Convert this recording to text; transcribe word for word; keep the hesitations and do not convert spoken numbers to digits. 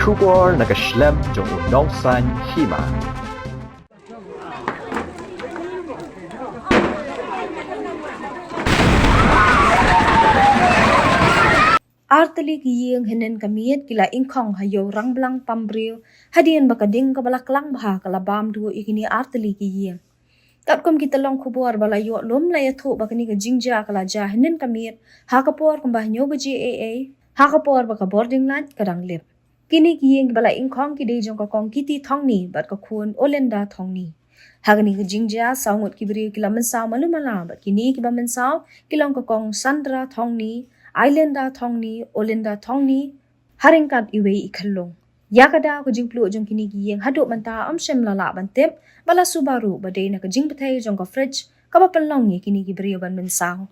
Khubor na ka shlem jong u nongsan hima. Artylli ki ïing hynnin ka miet ki la ingkhong ha ïew rangblang pambriew hadien ba ka ding kaba la klang bha ka la bam duh ïa kine artylli ki ïing. Katkum ki tyllong khubor ba la ïoh lum la ïathuh ba kane ka jingjia ka la jia hynnin ka miet ha ka por kumba hynñiew baje eiei ha ka por ba ka bording light ka dang lip. Kine ki ïing kiba la ingkhong ki dei jong ka kong Kitty Thongni bad ka khun Olinda Thongni. Ha kane ka jingjia saw ngut ki briew ki la mynsaw malu mala bad kine kiba mynsaw ki long ka kong Sandra Thongni, Ailinda Thongni, Olinda Thongni, ha ryngkat iwei i khyllung. Ïa ka daw ka jingpluh jong kine ki ïing haduh mynta ym shym la lah ban tip, ba la suba ruh ba dei na ka jingbthei jong ka fridge kaba pynlong ïa kine ki briew ban mynsaw.